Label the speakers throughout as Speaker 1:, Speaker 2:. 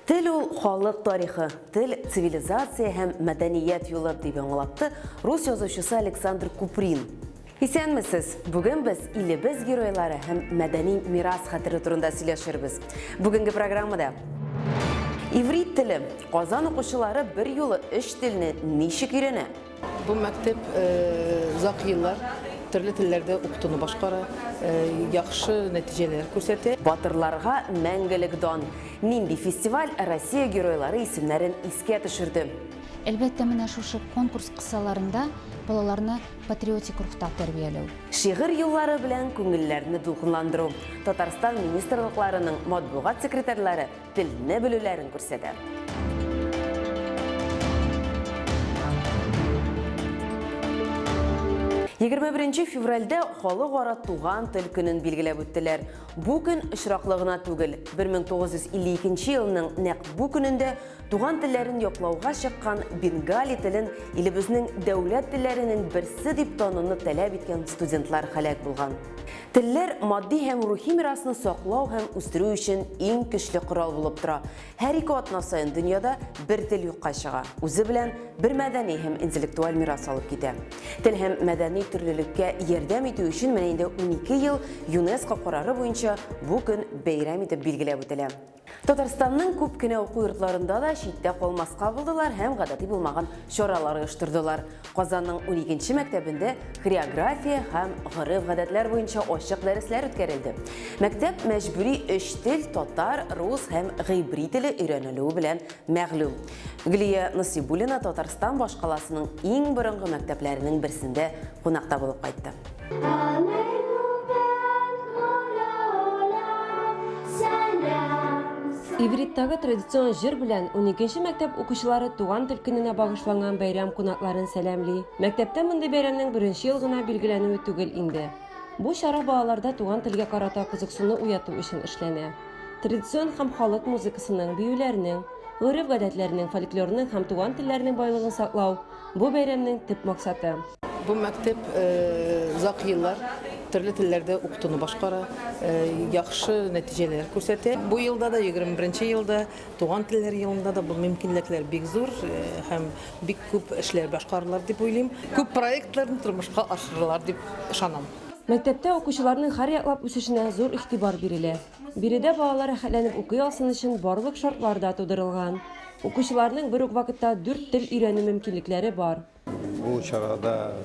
Speaker 1: Тел ул халык тарихы, тел цивилизация һәм мәдәният юлы, дип аңлатты рус язучысы Александр Куприн. Исәнмесез! Бүген без илебез геройлары һәм мәдәни мирас хәтере турында сөйләшербез. Бүгенге программада Иврит теле. Казан укучылары бер юлы өч телне ничек өйрәнә?
Speaker 2: Бу мәктәп озак еллар төрле телләрдә укытуны башкара, яхшы нәтиҗәләр күрсәтә.
Speaker 1: Батырларга мәңгелек дан! Нинди фестиваль Россия геройлары исемнәрен искә төшерде?
Speaker 3: Әлбәттә, менә шушы конкурс кысаларында балаларны патриотик рухта тәрбияләү.
Speaker 1: Шигырь юллары белән күңелләрне дулкынландыру. Татарстан министрлыкларының матбугат секретарьлары телне белүләрен күрсәтә. 21 февральдә Халыкара туган тел көнен билгеләп үттеләр. Бу көн очраклы гына түгел. 1952 елның нәкъ бу көнендә туган телләрен яклауга чыккан бенгали телен илебезнең дәүләт телләренең берсе дип тануны таләп иткән студентлар һәлак булган. Телләр матди һәм рухи мирасны саклау һәм үстерү өчен иң көчле корал булып тора. Һәр ике атна саен дөньяда бер тел юкка чыга, үзе белән бер мәдәни һәм интеллектуаль мирас алып китә. Тел һәм мәдәни төрлелеккә ярдәм итү өчен менә инде 12 ел ЮНЕСКО карары буенча бу көн бәйрәм итеп билгеләп үтелә. Татарстанның күп кенә уку йортларында да читтә калмаска булдылар һәм гадәти булмаган чаралар оештырдылар. Казанның 12 мәктәбендә хореография һәм гореф-гадәтләр буенча ачык дәресләр үткәрелде. Мәктәп мәҗбүри өч тел татар, рус һәм гыйбри теле өйрәнелүе белән мәгълүм. Гөлия Насыйбуллина Татарстан башкаласының иң борынгы мәктәпләренең берсендә кунакта булып кайтты.
Speaker 4: Ивриттагы традицион җыр белән уникенче мәктәп укучылары туган тел көненә багышланган бәйрәм кунакларын сәламли. Мәктәптә мондый бәйрәмнең беренче ел гына билгеләнүе түгел инде. Бу чара балаларда туган телгә карата кызыксыну уяту өчен эшләнә. Традицион һәм халык музыкасының, биюләрнең, гореф-гадәтләрнең, фольклорның һәм туган телләрнең байлыгын саклау, Бу бәйрәмнең төп максаты.
Speaker 2: Бу мәктәп озак еллар төрле телләрдә укытуны башкара, яхшы нәтиҗәләр күрсәтә. Бу елда да, 21 елда, туган телләр елында да бу мөмкинлекләр бик зур һәм бик күп эшләр башкарылыр дип уйлыйм. Күп проектларны тормышка ашырылар дип ышанам.
Speaker 4: Мәктәптә укучыларның һәрьяклап үсешенә зур игътибар бирелә. Биредә балалар рәхәтләнеп укый алсын өчен барлык шартлар да тудырылган. Укучыларның бер үк вакытта дүрт тел өйрәнү мөмкинлекләре бар.
Speaker 5: Бу чарада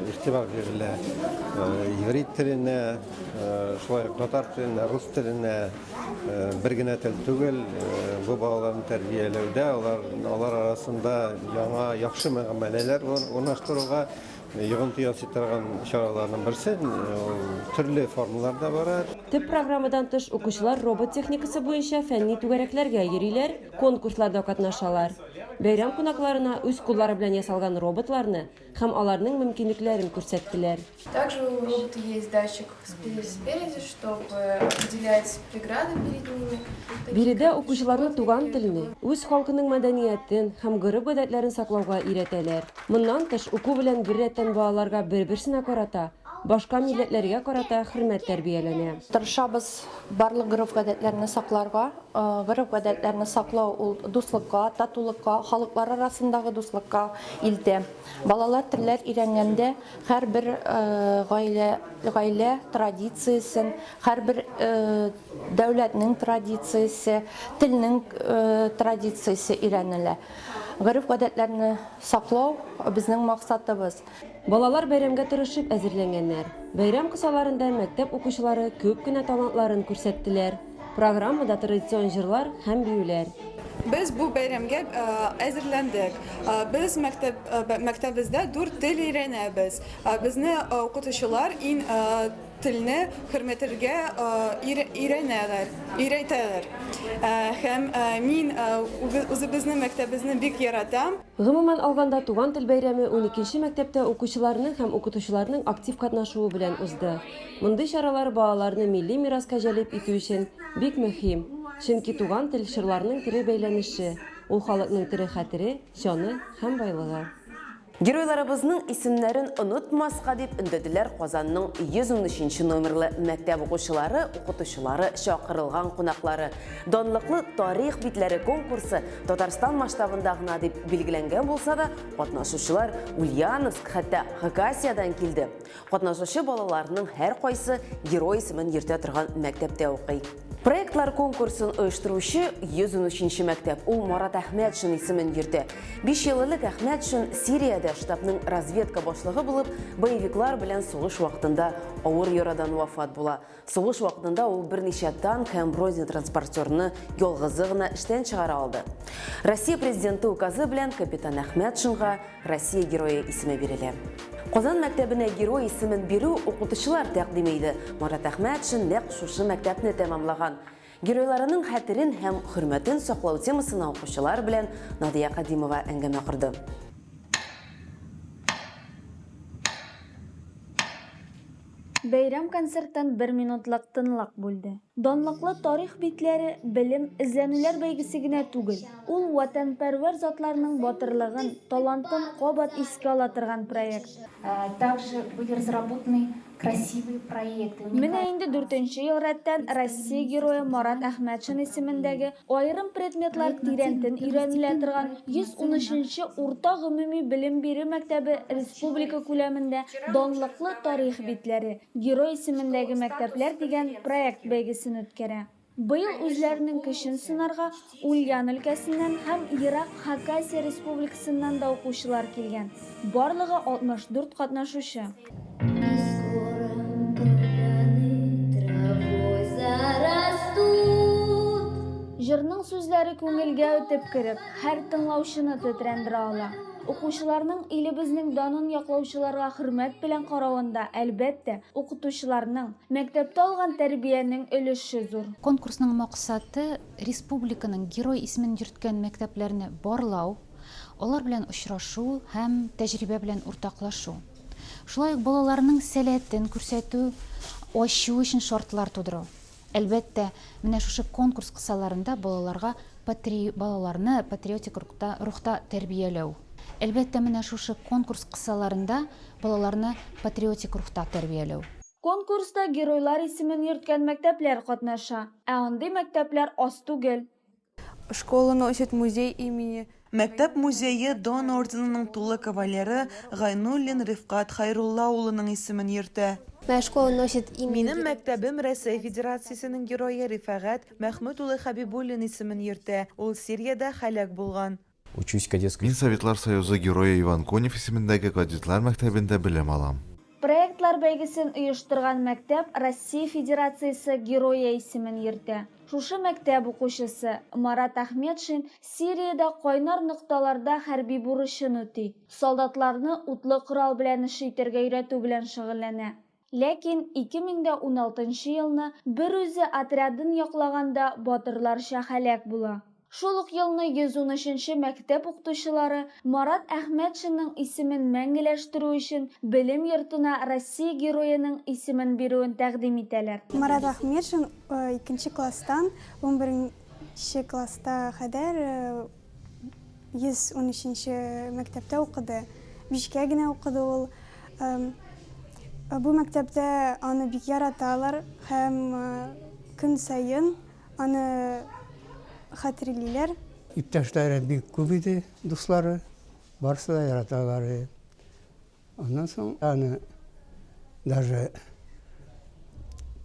Speaker 5: игътибар бирелә иврит теленә, шулай ук татар теленә, рус теленә. Бер генә тел түгел, бу балаларны тәрбияләүдә, алар, алар арасында яңа яхшы мөгамәләләр урнаштыруга Йогынты ясый торган чараларның берсе, ул төрле формаларда бара.
Speaker 4: Төп программадан тыш, укучылар робот техникасы буенча фәнни түгәрәкләргә йөриләр, конкурсларда катнашалар. Бәйрәм кунакларына үз куллары белән ясалган роботларны һәм аларның мөмкинлекләрен күрсәттеләр.
Speaker 6: Также у робота есть датчик спереди, чтобы определять преграды перед ними.
Speaker 4: Биредә укучыларны туган телне, үз халкының мәдәниятен һәм гореф-гадәтләрен саклауга өйрәтәләр. Моннан тыш, уку белән беррәттән балаларга бер-берсенә карата, башка милләтләргә карата хөрмәт тәрбияләнә.
Speaker 7: Тырышабыз барлык гореф-гадәтләрне сакларга. Гореф-гадәтләрне саклау ул дуслыкка, татулыкка, халыклар арасындагы дуслыкка илтә. Балалар телләр өйрәнгәндә һәрбер гаилә, гаилә традициясен, һәрбер дәүләтнең традициясе, телнең традициясе өйрәнелә. Гореф-гадәтләрне саклау, безнең максатыбыз.
Speaker 4: Балалар бәйрәмгә тырышып әзерләнгәннәр. Бәйрәм кысаларында мәктәп укучылары күп кенә талантларын күрсәттеләр. Программада традицион җырлар һәм биюләр.
Speaker 6: Без бу бәйрәмгә әзерләндек. Без мәктәп мәктәбездә дүрт тел өйрәнәбез. Безне укытучылар ин телне хөрмәтергә өйрәнәләр, өйрәтәләр. Һәм мин үзебезнең мәктәбезне бик яратам.
Speaker 4: Гомумән алганда, Туган тел бәйрәме уникенче мәктәптә укучыларның һәм укытучыларның актив катнашуы белән узды. Мондый чаралар балаларны милли мираска җәлеп итү өчен бик мөһим, чөнки туган тел, чорларның тере бәйләнеше, ул халыкның тере хәтере, җаны һәм байлыгы.
Speaker 1: Геройларыбызның исемнәрен онытмаска дип өндәделәр Казанның 113 нче номерлы мәктәп укучылары, укытучылары, чакырылган кунаклары. Данлыклы тарих битләре конкурсы Татарстан масштабында гына дип билгеләнгән булса да, катнашучылар Ульяновск, хәтта Хакасиядән килде. Катнашучы балаларның һәркайсы герой исемен йөртә торган мәктәптә укый. Проектлар конкурсын оештыручы 113 нче мәктәп, ул Марат Әхмәтшин исемен йөртә. Биш ел элек Әхмәтшин Сириядә штабның разведка башлыгы булып, боевиклар белән сугыш вакытында авыр ярадан вафат була. Сугыш вакытында ул берничә танк һәм бронетранспортерны ялгызы гына эштән чыгара алды. Россия Президенты указы белән капитан Әхмәтшинга Россия Герое исеме бирелә. Казан мәктәбенә герой исемен бирү укытучылар тәкъдиме иде. Марат Әхмәтшин нәкъ шушы мәктәпне тәмамлаган. Геройларының хәтерен һәм хөрмәтен саклау темасына укучылар белән Надия Кадимова әңгәмә корды.
Speaker 8: Бәйрәм концертын бер минутлык тынлык бүлде. Данлыклы тарих битләре, белем, эзләнүләр бәйгесе генә түгел, ул ватанпәрвәр затларның батырлыгын, талантын кабат искә ала торган проект.
Speaker 3: Также были разработаны красивые проекты.
Speaker 8: Менә инде дүртенче ел рәттән Россия Герое Марат Әхмәтшин исемендәге аерым предметлар тирәнтен өйрәнелә торган 113 нче урта гомуми белем бирү мәктәбе республика күләмендә Данлыклы тарих битләре, Герой исемендәге мәктәпләр дигән проект бәйгесен үткәрә. Быел үзләренең көчен сынарга Ульян өлкәсеннән һәм ерак Хакасия Республикасыннан да укучылар килгән. Барлыгы 64 катнашучы. Җырның сүзләре күңелгә үтеп кереп, һәр тыңлаучыны тетрәндерә ала. Укучыларның илебезнең данын яклаучыларга хөрмәт белән каравында, әлбәттә, укытучыларның, мәктәптә алган тәрбиянең өлеше зур.
Speaker 3: Конкурсның максаты, республиканың герой исемен йөрткән мәктәпләрне барлау, алар белән очрашу һәм тәҗрибә белән уртаклашу. Шулай ук балаларның сәләтен күрсәтү, ачу өчен шартлар тудыру. Әлбәттә, менә шушы конкурс кысаларында балаларга патри балаларны патриотик рухта рухта тәрбияләү. Әлбәттә, менә шушы конкурс кысаларында балаларны патриотик рухта тәрбияләү.
Speaker 8: Конкурста геройлар исемен йөрткән мәктәпләр катнаша. Ә андый мәктәпләр аз түгел.
Speaker 6: Школа носит музей имени.
Speaker 9: Мәктәп музее Дан орденының тулы кавалеры Гайнуллин Рифкать Хәйрулла улының исемен йөртә.
Speaker 10: Моя школа носит имя.
Speaker 9: Минем мәктәбем Рәсәй Федерациясенең Герое Рифәгать Мәхмүт улы Хәбибуллин исемен йөртә, ул Сириядә һәлак булган.
Speaker 11: Учусь в кадетской.
Speaker 12: Мин Советлар Союзы Герое Иван Конев исемендәге кадетлар мәктәбендә белем алам.
Speaker 8: Проектлар бәйгесен оештырган мәктәп Россия Федерациясе Герое исемен йөртә. Шушы мәктәп укучысы Марат Әхмәтшин Сириядә кайнар нокталарда хәрби бурычын үти, солдатларны утлы корал белән эш итәргә өйрәтү белән шөгыльләнә. Ләкин 2016 нчы елны берүзе отрядын яклаганда батырларча һәлак була. Шул ук елны 113 нче мәктәп укытучылары Марат Әхмәтшинның исемен мәңгеләштерү өчен белем йортына Россия Героеның исемен бирүен тәкъдим итәләр.
Speaker 13: Марат Әхмәтшин икенче класстан унберенче класста кадәр 113 нче мәктәптә укыды. Бишкә генә укыды ул. Бу мәктәптә аны бик яраталар һәм көн саен Аны хәтерлиләр.
Speaker 14: Иптәшләре бик күп иде, дуслары, барысы да яраталар иде. Аннан соң аны даже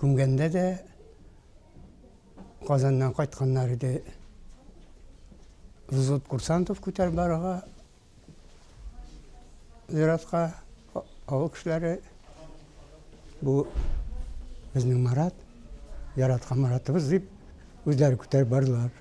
Speaker 14: күмгәндә дә Казаннан кайтканнар иде. Взвод курсантов күтәреп барырга зиратка авыл кешеләре бу безнең Марат, яраткан Маратыбыз дип үзләре күтәреп бардылар.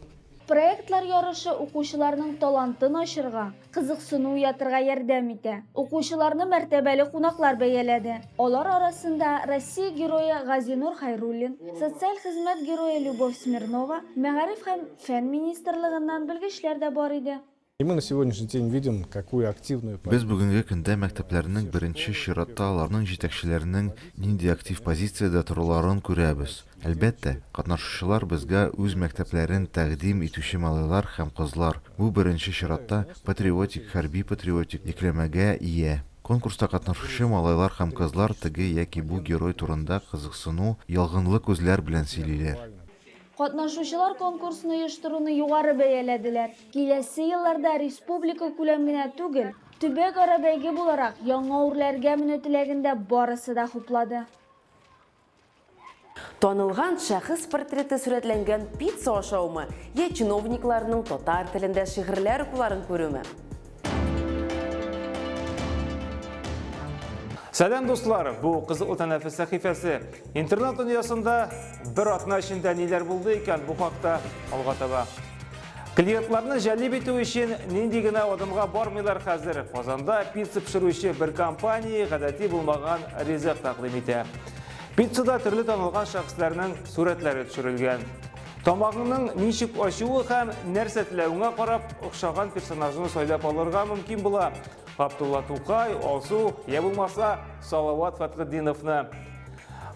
Speaker 8: Проектлар ярышы укучыларның талантын ачырга, кызыксыну уятырга ярдәм итә. Укучыларны мәртәбәле кунаклар бәяләде. Алар арасында Россия Герое Газинур Хәйруллин, социаль хезмәт герое Любовь Смирнова, мәгариф һәм фән министрлыгыннан белгечләр дә бар иде.
Speaker 10: И мы на сегодняшний день видим, какую активную
Speaker 12: Без бүгенге көндә мәктәпләрнең, беренче чиратта аларның җитәкчеләренең нинди актив позициядә торуларын күрәбез. Әлбәттә, катнашучылар безгә үз мәктәпләрен тәкъдим итүче малайлар һәм кызлар, бу беренче чиратта патриотик, хәрби-патриотик йөкләмәгә ия. Конкурста катнашучы малайлар һәм кызлар теге яки бу герой турында кызыксыну, ялгынлы күзләр белән сөйлиләр.
Speaker 8: Катнашучылар конкурсны оештыруны югары бәяләделәр. Киләсе елларда республикакүләм генә түгел, төбәкара бәйге буларак яңа үрләргә менү теләген дә барысы да хуплады.
Speaker 1: Танылган шәхес портреты сурәтләнгән пицца ашаумы, йә чиновникларның татар телендә шигырьләр укуларын күрүме?
Speaker 11: Сәлам, дуслар! Бу Кызыклы тәнәфес сәхифәсе. Интернет дөньясында бер атна эчендә ниләр булды икән, бу хакта алга таба. Клиентларны җәлеп итү өчен нинди генә адымга бармыйлар хәзер. Казанда пицца пешерүче бер компания гадәти булмаган ризык тәкъдим итә. Пиццада төрле танылган шәхесләрнең сурәтләре төшерелгән. Тамагыңның ничек ачуы һәм нәрсә теләвеңә карап, охшаган персонажны сайлап алырга мөмкин була. Габдулла Тукай, Алсу, я булмаса Салават Фәтхетдиновны.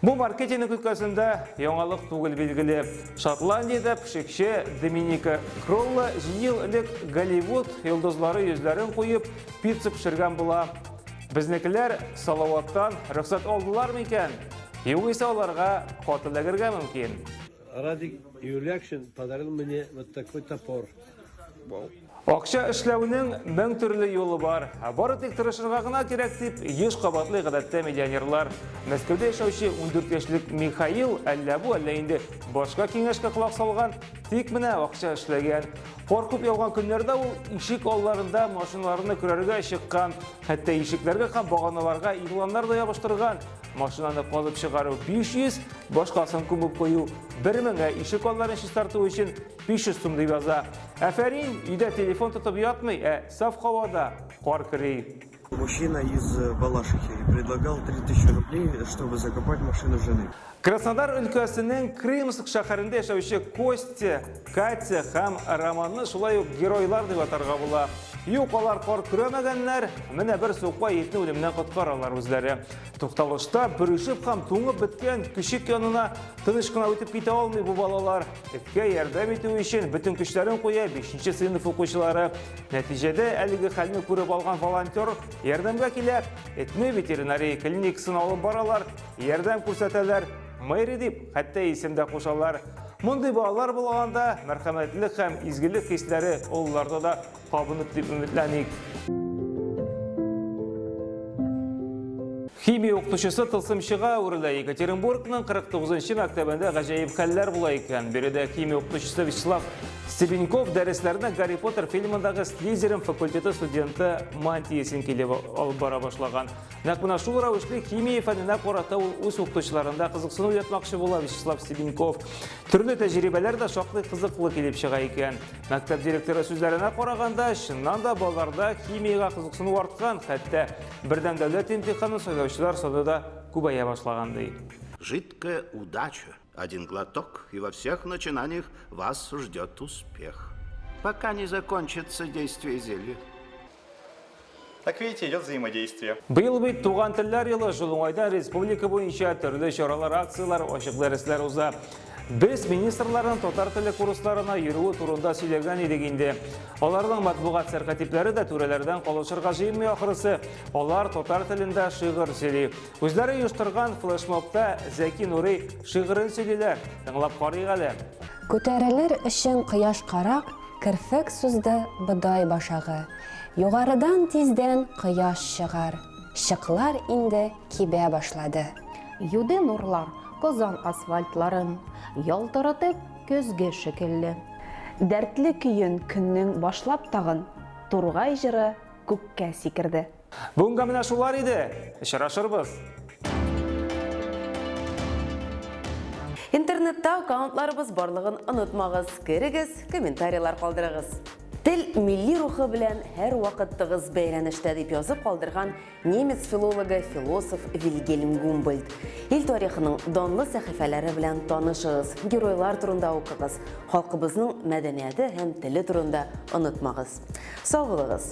Speaker 11: Бу маркетинг өлкәсендә яңалык түгел билгеле. Шотландиядә пешекче Доминика Кролла җиде ел элек Голливуд йолдызлары йөзләрен куеп пицца пешергән була. Безнекеләр Салаваттан рөхсәт алдылар микән? Югыйсә аларга каты эләгергә мөмкин.
Speaker 15: Радик Юльякшин подарил мне вот такой топор.
Speaker 11: Акча эшләүнең мең төрле юлы бар. Бары тик тырышырга гына кирәк, дип еш кабатлый гадәттә миллионерлар. Мәскәүдә яшәүче 14 яшьлек Михаил әллә бу, әллә инде башка киңәшкә колак салган, тик менә акча эшләгән. Кар күп яуган көннәрдә ул ишек алларында машиналарны көрәргә чыккан, хәтта ишекләргә һәм баганаларга игъланнар да ябыштырган. Машинаны казып чыгару 500, башкасын күмеп кую 1000, ә ишек алларын чистарту өчен 500 сум дип яза. Афәрин, өйдә телефон тотып ятмый, ә саф һавада кар көри.
Speaker 16: Мужчина из Балашихи предлагал 3000 рублей, чтобы закопать машину жены.
Speaker 11: Краснодар өлкәсенең Крымск шәһәрендә яшәүче Костя, Катя һәм Романны шулай ук геройлар дип атарга була. Юк, алар кар көрәмәгәннәр, менә бер сукбай итне үлемнән коткаралар үзләре. Тукталышта бөрешеп һәм туңып беткән көчек янына тыныч кына үтеп китә алмый бу балалар. Эткә ярдәм итү өчен бөтен көчләрен куя 5 сыйныф укучылары. Нәтиҗәдә әлеге хәлне күреп алган волонтер ярдәмгә килә. Этне ветеринария клиникасына алып баралар, ярдәм күрсәтәләр, Мэри дип хәтта исем дә кушалар. Мондый балалар булганда мәрхәмәтлелек һәм изгелек хисләре олыларда да кабынып дип өметләник. Химия укытучысы тылсымчыга әверелә. Екатеринбургның 49 мәктәбендә гаҗәеп хәлләр була икән. Биредә химия укытучысы Вячеслав Стебеньков дәресләрне Гарри Поттер фильмындагы Слизерин факультеты студенты мантиясен килеп алып бара башлаган. Нәкъ менә шул рәвешле химия фәненә карата ул үз укытучыларында кызыксыну уятмакчы була Вячеслав Стебеньков. Төрле тәҗрибәләр дә шактый кызыклы килеп чыга икән. Мәктәп директоры сүзләренә караганда, чыннан да балаларда химиягә кызыксыну арткан, хәтта бердәм дәүләт имтиханын сайлаучылар саны да күбәя башлаган ди.
Speaker 17: Жидкая удача. Один глоток, и во всех начинаниях вас ждет успех. Пока не закончится действие зелья.
Speaker 18: Так видите, идет взаимодействие.
Speaker 11: Быел бит туган телләр елы, шул уңайдан республика буенча төрле чаралар, акцияләр, ачык дәресләр уза. Без министрларның татар теле курсларына йөрүе турында сөйләгән идек инде. Аларның матбугат сәркатипләре дә түрәләрдән калышырга җыенмый ахрысы. Алар татар телендә шигырь сөйли. Үзләре оештырган флешмобта Зәки Нурый шигырен сөйлиләр. Тыңлап карыйк әле.
Speaker 19: Күтәрелер өчен кояшкарак Керфек сузды бодай башагы. Югарыдан тиздән кояш чыгар, Чыклар инде кибә башлады.
Speaker 7: Юды нурлар Казан асфальтларын, Ялтыратып көзге шикелле.
Speaker 20: Дәртле көен көннең башлап тагын, Тургай җыры күккә сикерде.
Speaker 11: Бүгенгә менә шулар иде. Очрашырбыз.
Speaker 1: Интернетта аккаунтларыбыз барлыгын онытмагыз. Керегез, комментарийлар калдырыгыз. Тел милли рухы белән һәрвакыт тыгыз бәйләнештә, дип язып калдырган немец филологы, философ Вильгельм Гумбольдт. Ил тарихының данлы сәхифәләре белән танышыгыз, геройлар турында укыгыз, халкыбызның мәдәнияте һәм теле турында онытмагыз. Сау булыгыз!